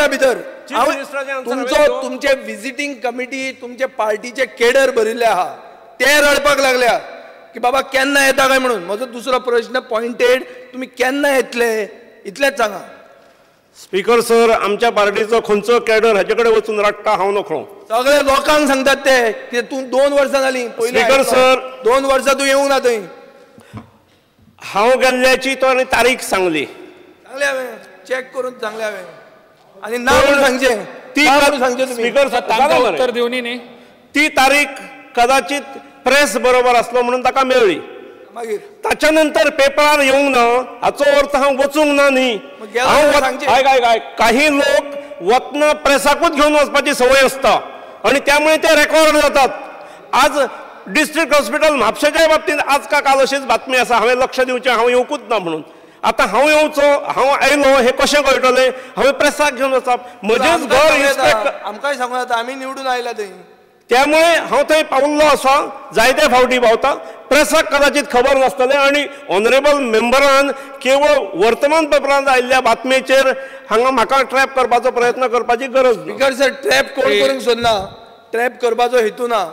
ना भितर. तुमचो तुमचे विजिटींग कमिटी तुमचे पार्टीचे केडर भरिल्ले आहा ते रडपाक लागल्या की बाबा केन्ना येता काय म्हणून. म्हजो दुसरो प्रश्न पॉयंटेड, तुमी केन्ना येतले इतलेंच सांगा. स्पीकर सर, आमच्या पार्टीचो खंयचो कॅडर हाचे कडेन वचून रडटा हांव नकळो. सगळे लोकांक सांगतात ते की तूं 2 वर्सां जालीं. स्पीकर सर, 2 वर्सां तूं येवंक ना थंय. हांव गेल्ल्याची तो आनी तारीख सांगली. सांगले हांवें, चॅक करून सांगले हांवें. आनी ना म्हणून सांगचें, ती सांगचें. स्पीकर सर, उत्तर दिवनी न्ही. ती तारीख कदाचित प्रेस बरोबर आसलो म्हणून ताका मेळ्ळी. मागीर ताच्या नंतर पेपरार येवंक ना हाचो अर्थ हांव वचूंक ना न्ही. आयक आयक आयक, काही लोक वतना प्रेसाकूच घेवन वचपाची संवय आसता आनी त्यामुळे ते रेकॉर्ड जातात. आज डिस्ट्रिक्ट हॉस्पिटल म्हापशेच्या बाबतींत आज का काल अशीच बातमी आसा. हांवें लक्ष दिवचें हांव येवकूच ना म्हणून. आतां हांव येवचो, हांव आयलो हें कशें कळटलें? हांवें प्रेसाक घेवन वचप, म्हजेंच घर इन्स्पेक्ट. आमकांय सांगूं जाता, आमी निवडून आयला थंय. त्यामुळे हांव थंय पावल्लो आसा, जायते फावटी पावता. प्रेसाक कदाचित खबर नासतलें आनी ऑनरेबल मेंबरान केवळ वर्तमानपत्रांत आयिल्ल्या बातमेचेर हांगा म्हाका ट्रॅप करपाचो प्रयत्न करपाची गरज ना. स्पीकर सर, ट्रॅप कोण करूंक सोदना, ट्रॅप करपाचो हेतू ना.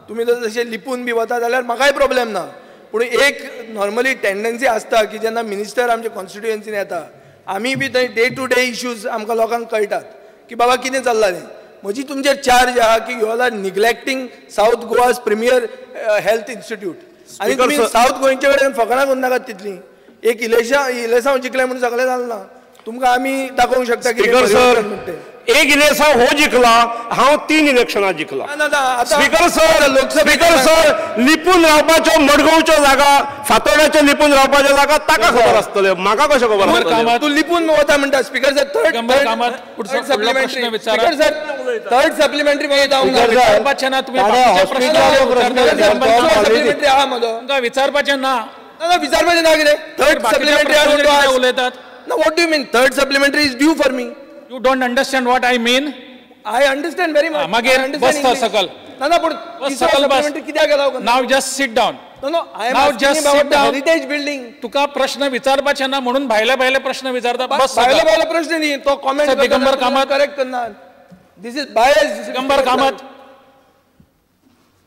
तुमी जर तशें लिपून बी वता जाल्यार म्हाकाय प्रॉब्लेम ना. पूण एक नॉर्मली टेंडन्सी आसता की जेन्ना मिनिस्टर आमच्या कॉन्स्टिट्युएन्सीन येता, आमी बी थंय डे टू डे इश्यूज आमकां लोकांक कळटात की बाबा कितें चल्लां तें. म्हजी तुमचेर चार्ज आहा की you all are neglecting South Goa's premier health institute. आनी तुमी सावथ गोंयचे कडेन फकाणां करूं नाकात तितलीं. एक इलेसांव जिखलें म्हणून सगळें जालें ना. तुमकां आमी दाखोवंक शकता की स्पीकर सर, एक इलेसांव हो जिखला, हांव 3 इलेक्शनां जिखला. स्पीकर सर, स्पीकर सर, लिपून रावपाच्यो मडगांवच्यो जागा, फातोड्याच्यो लिपून रावपाच्यो जागा ताका खबर आसतल्यो, म्हाका कशें खबर आसतलें? तूं लिपून वता म्हणटा. Speaker sir, third supplementary. Speaker sir, third supplementary विचारपाचें ना. तुमी सप्लिमेंटरी आहा म्हजो, तुमकां विचारपाचें ना. ना विचारपाचें ना कितें? थर्ड सप्लिमेंटरी उलयतात. Now, what do you mean? Third supplementary is due for me. You don't understand what I mean? I understand very much. Magir, bas sakal. Na na, but supplementary कित्याक allow करना? Now just sit down. No no, I am asking about the heritage building. तुका प्रश्न विचारपाचे ना म्हणून भायले भायले प्रश्न विचारता. बस भायले भायले प्रश्न न्ही, तो कॉमेंट दिगंबर कामत करेक्ट करना. This is bias. Digambar Kamat.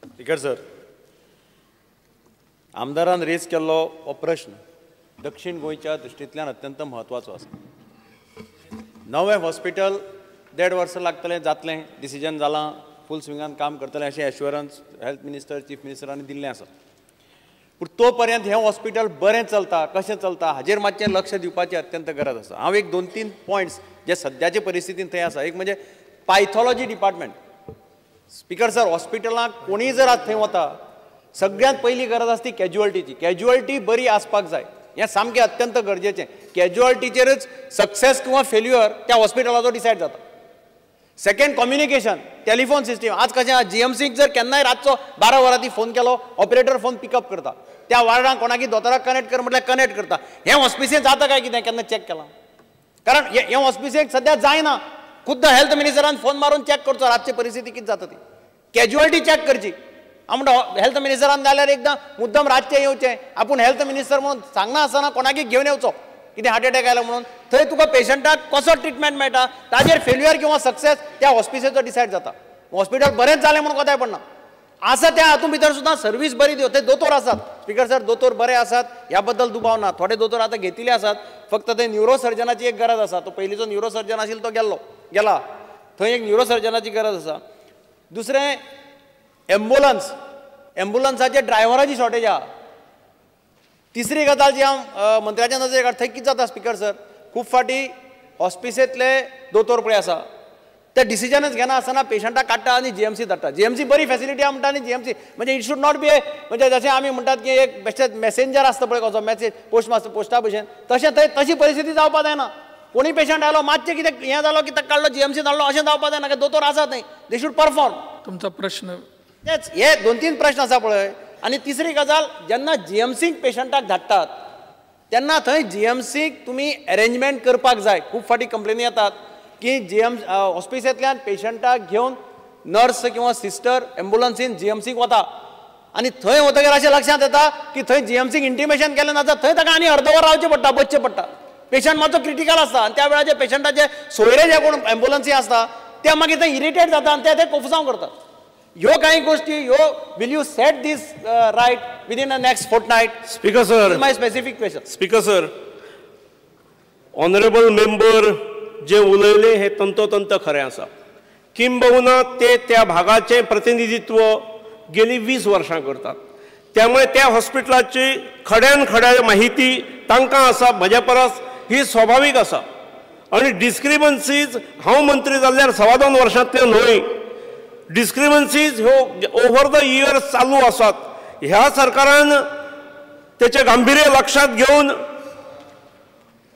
Speaker sir, आमदारान रेज केल्लो हो प्रश्न दक्षिण गोंयच्या दृश्टींतल्यान अत्यंत म्हत्वाचो आसा. नवें हॉस्पिटल 1.5 वर्सां लागतलें, जातलें, डिसिजन जालां, फूल स्विंगान काम करतलें अशें एश्युरन्स हेल्थ मिनिस्टर, चीफ मिनिस्टरांनी दिल्लें आसा. पूण तो पर्यंत हें हॉस्पिटल बरें चलता कशें चलता हाजेर मातशें लक्ष दिवपाची अत्यंत गरज आसा. हांव एक 2-3 पॉयंट्स जे सद्याचे परिस्थितीन थंय आसा. एक म्हणजे पायथॉलॉजी डिपार्टमेंट. स्पीकर सर, हॉस्पिटलांत कोणीय जर आज थंय वता, सगळ्यांत पयली गरज आसता ती कॅज्युअलिटीची. कॅज्युअलिटी बरी आसपाक जाय, हें सामकें अत्यंत गरजेचें. कॅज्युअलिटीचेरच सक्सेस किंवा फेल्युअर त्या हॉस्पिटलाचो डिसायड जाता. Second, communication, telephone system. आज कशें आहा, जीएमसीक जर केन्नाय रातचो 12 वरांती फोन केलो, ऑपरेटर फोन पिकअप करता. त्या वार्डान कोणाकी दोतोराक कनेक्ट कर म्हटल्यार कनेक्ट करता. हें हॉस्पिसेंत जाता काय कितें केन्ना चॅक केलां? कारण हें हॉस्पिसेंत सद्या जायना. खुद्द हेल्थ मिनिस्टरान फोन मारून चॅक करचो रातची परिस्थिती कितें जाता ती. कॅज्युअलिटी चॅक करची. हांव म्हणटा हेल्थ मिनिस्टरान जाल्यार एकदां मुद्दम रातचें येवचें, आपूण हेल्थ मिनिस्टर म्हणून सांगना आसतना कोणाकी घेवन येवचो, कितें हार्ट एटॅक आयलो म्हणून. थंय तुका पेशंटाक कसो ट्रिटमेंट मेळटा ताजेर फेल्युअर किंवा सक्सेस त्या हॉस्पिसेचो डिसायड जाता. हॉस्पिटल बरेंच जालें म्हणून कोताय पडना. आसा त्या हातूंत भितर सुद्दां सर्वीस बरी दिव. ते दोतोर आसात स्पीकर सर, दोतोर बरे आसात ह्या बद्दल दुबाव ना. थोडे दोतोर आतां घेतिल्ले आसात, फक्त थंय न्युरोसर्जनाची एक गरज आसा. तो पयलींचो न्युरोसर्जन आशिल्लो तो गेल्लो गेला, थंय एक न्युरोसर्जनाची गरज आसा. दुसरें, एम्बुलन्स, एम्बुलन्साचे ड्रायव्हराची शॉर्टेज आहा. तिसरी गजाल जी हांव मंत्र्याच्या नजरेक हाडटा, थंय कितें जाता स्पीकर सर, खूब फावटी हॉस्पिसेंतले दोतोर पळय आसा ते डिसिजनच घेना आसतना पेशंटाक काडटा आनी जीएमसी धाडटा. जीएमसी बरी फॅसिलिटी आहा म्हणटा आनी जीएमसी म्हणजे it should not be a, म्हणजे जशें आमी म्हणटात की एक बेश्टेच मॅसेंजर आसता पळय कसो मॅसेज पोस्ट मास्टर पोस्टा भशेन, तशें थंय तशी परिस्थिती जावपा जायना. कोणी पेशंट आयलो मातशें कितें हें जालो की ताका काडलो जीएमसी धाडलो अशें जावपा जायना. दोतोर आसात न्ही, they should perform. तुमचो प्रश्न तेच हे 2-3 प्रश्न आसा पळय. आनी तिसरी गजाल, जेन्ना जीएमसीक पेशंटाक धाडटात तेन्ना थंय जीएमसीक तुमी एरेंजमेंट करपाक जाय. खूब फावटी कंप्लेनी येतात की जीएम हॉस्पिसेंतल्यान पेशंटाक घेवन नर्स किंवा सिस्टर एम्बुलन्सीन जीएमसीक वता आनी थंय वतकीर अशें लक्षांत येता की थंय जीएमसीक इंटिमेशन केलें ना जाल्यार थंय ताका आनी अर्दवर रावचें पडटा, बसचें पडटा. पेशंट मातसो क्रिटिकल आसता आनी त्या वेळार पेशंटाचे सोयरे जे कोण एम्बुलन्सी आसता ते मागीर ते इरिटेट जाता आनी ते कोफुसांव करतात. ह्यो कांय गोश्टी ह्यो will you set this right within the next fortnight? Speaker sir, my specific question. Speaker sir, honourable member जे उलयले हे तंतोतंत खरें आसा. किंबहुना ते त्या भागाचें प्रतिनिधित्व गेली 20 वर्सां करतात, त्यामुळे त्या हॉस्पिटलाची खड्यान खड्या माहिती तांकां आसा, म्हज्या परस ही स्वाभावीक आसा. आनी डिस्क्रिपन्सीज हांव मंत्री जाल्यार 2.25 वर्सांतल्यो न्हय, डिस्क्रिपन्सीज ह्यो ओव्हर the years चालू आसात. ह्या सरकारान तेचें गांभिर्य लक्षांत घेवन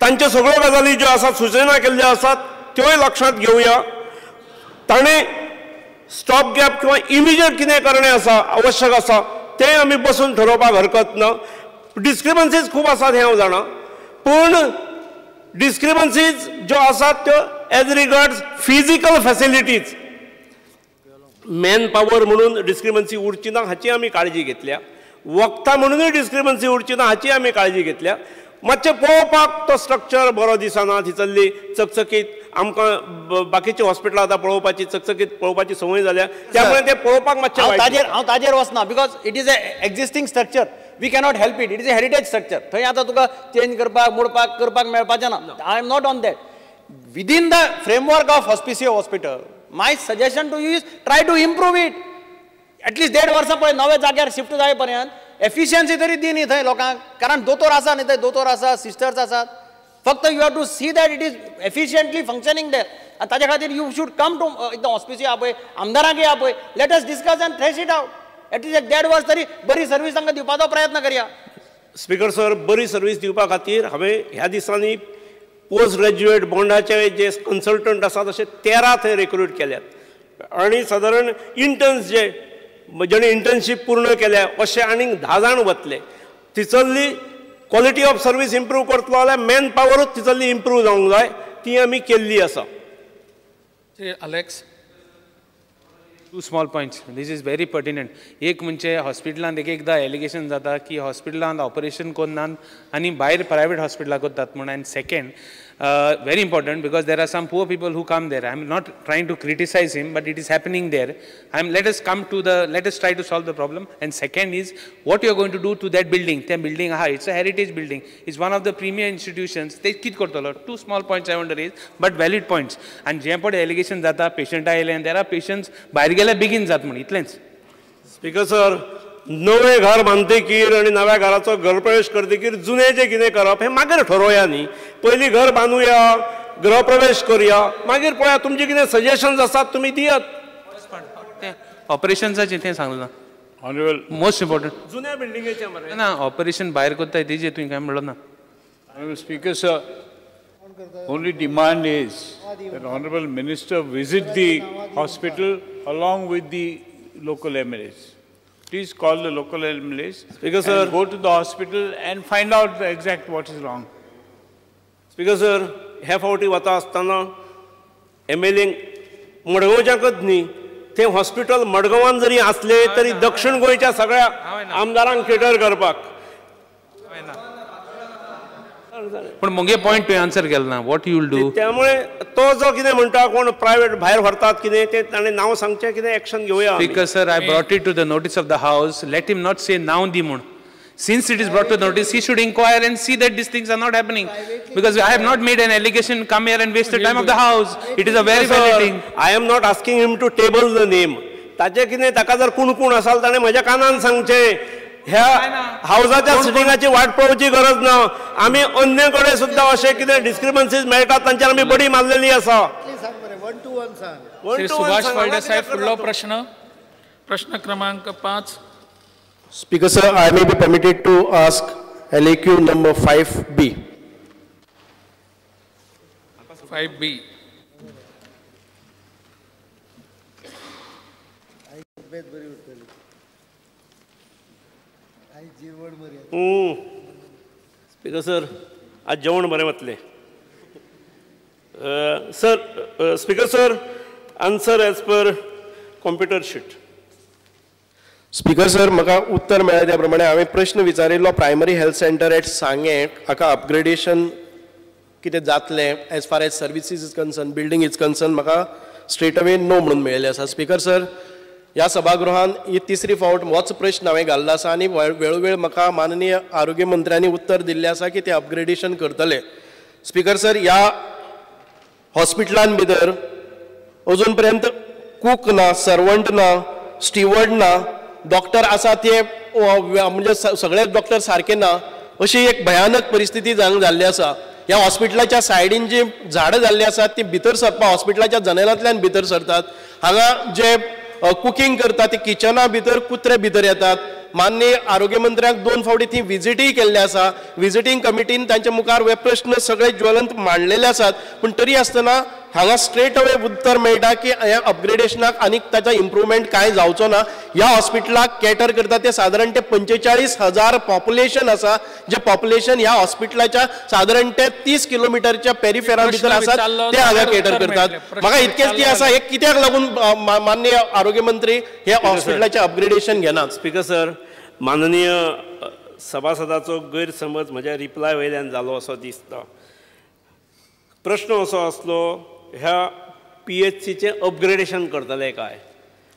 तांच्यो सगळ्यो गजाली ज्यो आसात सुचना केल्ल्यो आसात त्योय लक्षांत घेवया. ताणें स्टॉप गॅप किंवा इमिजिएट कितें करणें आसा आवश्यक आसा तें आमी बसून ठरोवपाक हरकत ना. डिस्क्रिपन्सीज खूब आसात हें हांव जाणा, पूण डिस्क्रिपन्सीज ज्यो आसात त्यो as regards physical facilities, man power म्हणून डिस्क्रिपन्सी उरची ना हाची आमी काळजी घेतल्या, वखदां म्हणूनय डिस्क्रिपन्सी उरची ना हाची आमी काळजी घेतल्या. मातशें पळोवपाक तो स्ट्रक्चर बरो दिसना, थंयसरली चकचकीत आमकां बाकीची हॉस्पिटलां आतां पळोवपाची चकचकीत पळोवपाची संवय जाल्या, त्यामुळे ते पळोवपाक मातशें हांव ताजेर वचना because it is a existing structure, we cannot help it, it is a heritage structure. थंय आतां तुका चेंज करपाक मोडपाक करपाक मेळपाचें ना. I am not on that. Within the framework of Hospicio hospital, my suggestion to you is try to improve it. At least 1.5 वर्सां पळय नव्या जाग्यार शिफ्ट जाय पर्यंत एफिशियन्सी तरी दी न्ही थंय लोकांक, कारण दोतोर आसा न्ही थंय, दोतोर आसा, सिस्टर्स आसात, फक्त you have to see that it is efficiently functioning there. आनी ताच्या खातीर you should come to एकदम Hospicio आपय, आमदारांकय आपय, let us discuss and thrash it out. At least एक 1.5 वर्स तरी बरी सर्वीस तांकां दिवपाचो प्रयत्न करया. स्पीकर सर, बरी सर्वीस दिवपा खातीर हांवें ह्या दिसांनी पोस्ट ग्रॅज्युएट बॉन्डाचे जे कन्सल्टंट आसात अशे 13 थंय रिक्रूट केल्यात आनी सादारण इंटर्न्स जे जेणे इंटर्नशीप पूर्ण केल्या अशे आनीक 10 जाण वतले. थंयसरली क्वॉलिटी ऑफ सर्वीस इम्प्रूव करतलो जाल्यार मॅन पावरूच थंयसरली इम्प्रूव जावंक जाय, ती आमी केल्ली आसा. Alex, 2 small points, this is very pertinent. एक म्हणजे हॉस्पिटलांत एक एकदां एलिगेशन जाता की हॉस्पिटलांत ऑपरेशन करनात आनी भायर प्रायवेट हॉस्पिटलां करतात म्हूण. आनी second, very important, because there are some poor people who come there. I am not trying to criticise him, but it is happening there. I am let us come to the, let us try to solve the problem. And second is what you are going to do to that building. तें building आहा, it's a heritage building, it's one of the premier institutions, ते कितें करतलो? 2 small points I want to raise, but valid points. आनी जें पळय allegation जाता पेशंटा येयले आनी there are patients भायर गेल्यार बेगीन जात म्हूण, इतलेंच. स्पीकर सर, नवें घर बांदतकीर आनी नव्या घराचो गृहप्रवेश करतकीर जुनें जें कितें करप हें मागीर ठरोवया न्ही. पयलीं घर बांदुया, गृहप्रवेश करुया, मागीर पळया तुमचें कितें सजेशन्स आसात तुमी दियात. तें ऑपरेशन्साचें तें सांगलें ना, मोस्ट इम्पॉर्टंट जुन्या बिल्डिंगेचें मरे ना, ऑपरेशन भायर करताय तेजें तुवें कांय म्हणलो ना. Honourable speaker sir, only demand is that Honorable Minister visit the hospital along with the local MLAs. Please call the local MLAs. Speaker sir, and go to the hospital and find out the exact what is wrong. Speaker sir, ह्या फावटी वता आसतना MLA मडगांवच्याकच न्ही, तें hospital मडगांवान जरी आसलें तरी दक्षिण गोंयच्या सगळ्या आमदारांक केटर करपाक. पण मुगे पॉयंट तुवें आन्सर केलो ना, what you will do? त्यामुळे तो जो कितें म्हणटा कोण प्रायवेट भायर व्हरतात कितें तें ताणें नांव सांगचें, कितें एक्शन घेवया. Speaker sir, I brought it to the notice of the house, let him not say नांव दी म्हूण. Since it is brought to notice, he should inquire and see that these things are not happening. Because I have not made an allegation, come here and waste the time of the house. It is a very valid thing. I am not asking him to table the name. ताचे कितें ताका जर कोण कोण आसाल ताणें म्हज्या कानान सांगचें. ह्या हावजाच्या सिटिंगाची वाट पळोवची गरज ना. आमी अन्य कडेन सुद्दां अशें कितें डिस्क्रिपन्सीज मेळटात तांचेर आमी बडी मारलेली आसा. श्री सुभाष फळदेसाय, फुडलो प्रश्न, प्रश्न क्रमांक 5. Speaker sir, I may be permitted to ask LAQ number 5B. 5B. Speaker sir, आज जेवण बरें वतलें. Sir, speaker sir, answer as per computer sheet. Speaker sir, म्हाका उत्तर मेळ्ळें त्या प्रमाणे हांवें प्रश्न विचारिल्लो primary health centre at Sanguem हाका अपग्रेडेशन कितें जातलें as far as services is concern, building is concern, म्हाका स्ट्रेट अवे नो म्हणून मेळिल्लें आसा. स्पीकर सर, ह्या सभागृहान ही तिसरी फावट होच प्रश्न हांवें घाल्लो आसा आनी वेळोवेळ म्हाका माननीय आरोग्य मंत्र्यांनी उत्तर दिल्लें आसा की ते अपग्रेडेशन करतले. स्पीकर सर, ह्या हॉस्पिटलान भितर अजून पर्यंत कूक ना, सर्वंट ना, स्टिवर्ड ना, डॉक्टर आसा ते म्हणजे सगळे डॉक्टर सारके ना, अशी एक भयानक परिस्थिती जाल्ली आसा. ह्या हॉस्पिटलाच्या सायडीन जी झाडां जाल्लीं आसात ती भितर सरपा हॉस्पिटलाच्या जनेलांतल्यान भितर सरतात. हांगा जे कुकींग करता ते किचना भितर कुत्रे भितर येतात. माननीय आरोग्य मंत्र्यांक 2 फावटी ती विजिटूय केल्ले आसा. विजिटींग कमिटीन तांच्या मुखार हे प्रश्न सगळे ज्वलंत मांडलेले आसात, पूण तरी आसतना हांगा स्ट्रेट अवे उत्तर मेळटा की ह्या अपग्रेडेशनाक आनी ताचा इम्प्रुवमेंट कांय जावचो ना. ह्या हॉस्पिटलाक कॅटर करता ते सादारण ते 45,000 पॉप्युलेशन आसा, जे पॉप्युलेशन ह्या हॉस्पिटलाच्या सादारण ते 30 किलोमिटरच्या पेरिफेरा भितर आसात ते हांगा कॅटर करतात. म्हाका इतकेंच की आसा, हे कित्याक लागून माननीय आरोग्य मंत्री हे हॉस्पिटलाचें अपग्रेडेशन घेनात? स्पीकर सर, माननीय सभासदाचो गैरसमज म्हज्या रिप्लाय वयल्यान जालो असो दिसता. प्रश्न असो आसलो, ह्या PHCचें अपग्रेडेशन करतले काय,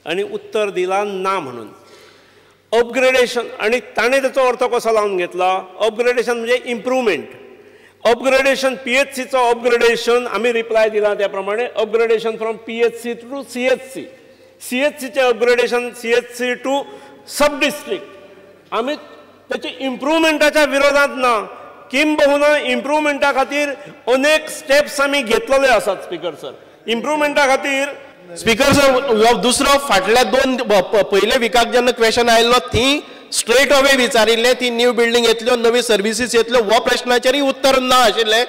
आनी उत्तर दिलां ना म्हणून. अपग्रेडेशन आनी ताणें ताचो अर्थ कसो लावन घेतला, अपग्रेडेशन म्हणजे इम्प्रुवमेंट. अपग्रेडेशन PHCचो अपग्रेडेशन आमी रिप्लाय दिला त्या प्रमाणे upgradation from PHC to CHC, CHCचें upgradation CHC to sub district. आमी ताचे इम्प्रुवमेंटाच्या विरोधांत ना, किंबहुना इम्प्रुवमेंटा खातीर अनेक स्टेप्स आमी घेतलेले आसात. स्पीकर सर, इम्प्रुवमेंटा खातीर स्पीकर सर, दुसरो फाटल्या 2 पयले विकाक जेन्ना क्वेशन आयिल्लो ती स्ट्रेट अवे विचारिल्लें, ती न्यू बिल्डींग येतल्यो, नवी सर्विसीस येतल्यो, हो प्रश्नाचेरय उत्तर ना आशिल्लें.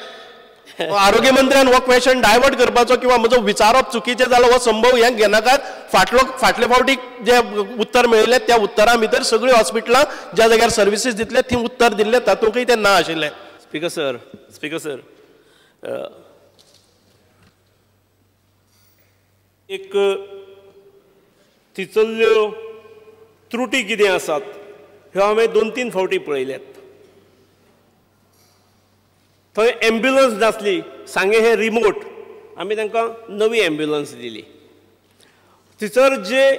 आरोग्य मंत्र्यान हो क्वेशन डायवर्ट करपाचो किंवा म्हजो विचारप चुकीचें जालो हो संभव हें घेनाकात. फाटले फावटी जे उत्तर मेळिल्लें त्या उत्तरा भितर सगळीं हॉस्पिटलां ज्या जाग्यार सर्विसीस दितले थंय उत्तर दिल्लें, तातूंकय तें ना आशिल्लें. स्पीकर सर, स्पीकर सर, एक थिचल्ल्यो त्रुटी कितें आसात ह्यो हांवें 2-3 फावटी पळयल्यात. थंय एम्ब्युलन्स नासली, सांगे हे रिमोट, आमी तांकां नवी एम्ब्युलन्स दिली. थंयसर जे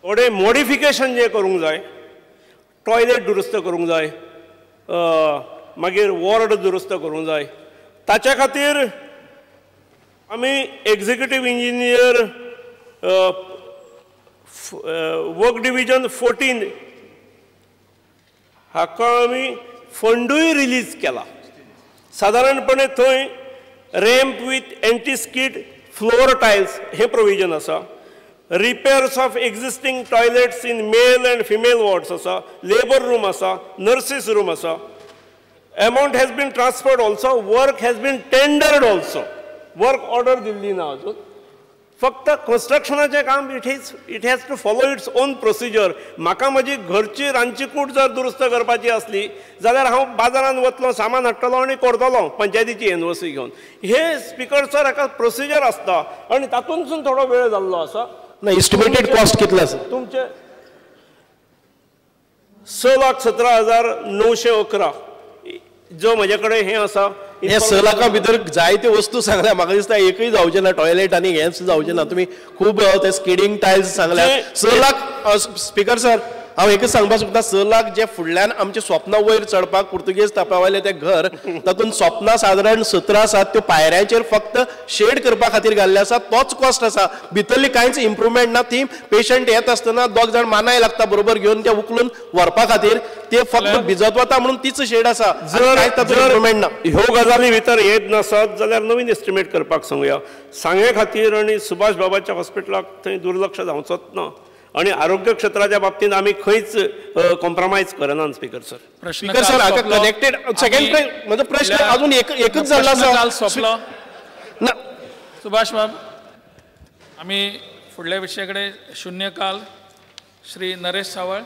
थोडे मॉडिफिकेशन जे करूंक जाय, टॉयलेट दुरुस्त करूंक जाय, मागीर वॉर्ड दुरुस्त करूंक जाय, ताच्या खातीर आमी executive engineer work division 14 हाका आमी फंडूय रिलीज केला. सादारणपणे थंय ramp with anti skid floor tiles hey provision आसा, repairs of existing toilets in male and female wards आसा, लेबर रूम आसा, नर्सीस रूम आसा. Amount has been transferred also, work has been tendered also, work order दिल्ली ना अजून. फक्त कन्स्ट्रक्शनाचें काम it has to follow its own procedure. म्हाका म्हजी घरची रांदची कूड जर दुरुस्त करपाची आसली जाल्यार हांव बाजारांत वतलो, सामान हाडटलो आनी करतलो पंचायतीची NOC घेवन. हे स्पीकर सर, हाका प्रोसिजर आसता आनी तातूंतसून थोडो वेळ जाल्लो आसा. ना, एस्टिमेटेड कॉस्ट कितलो आसा तुमचे? 6,17,911 जो म्हजे कडेन हें आसा. हे 6 लाखां भितर जायत्यो वस्तू सांगल्या, म्हाका दिसता एकूय जावचें ना, टॉयलेट आनी हेंच जावचें ना. तुमी खूब ते स्किडींग टायल्स सांगल्या. 6 लाख स्पीकर सर, हांव एकच सांगपाक सोदता, 6 लाख जे फुडल्यान आमचे स्वप्नां वयर चडपाक पुर्तुगेज तपावयलें तें घर, तातूंत स्वप्नां सादारण 17 आसात, त्यो पायऱ्यांचेर फक्त शेड करपा खातीर घाल्ले आसा, तोच कॉस्ट आसा. भितरली कांयच इम्प्रुवमेंट ना. ती पेशंट येत आसतना 2 जाण मानाय लागता बरोबर घेवन ते उखलून व्हरपा खातीर, ते फक्त भिजत वता म्हणून तीच शेड आसा, जर इम्प्रुवमेंट ना. ह्यो गजाली भितर येत नासत जाल्यार नवीन एस्टिमेट करपाक सांगुया. सांगे खातीर आनी सुभाष बाबाच्या हॉस्पिटलाक थंय दुर्लक्ष जावचोच ना आनी आरोग्य क्षेत्राच्या बाबतींत आमी खंयच कॉम्प्रोमायज करना. स्पीकर सर, स्पीकर सर, हाका कनेक्टेड सेकंड म्हजो प्रश्न अजून एकच जाल्लो आसा. सोंपलो ना सुभाष बाब. आमी फुडल्या विशया कडेन. शून्यकाल श्री नरेश सावळ.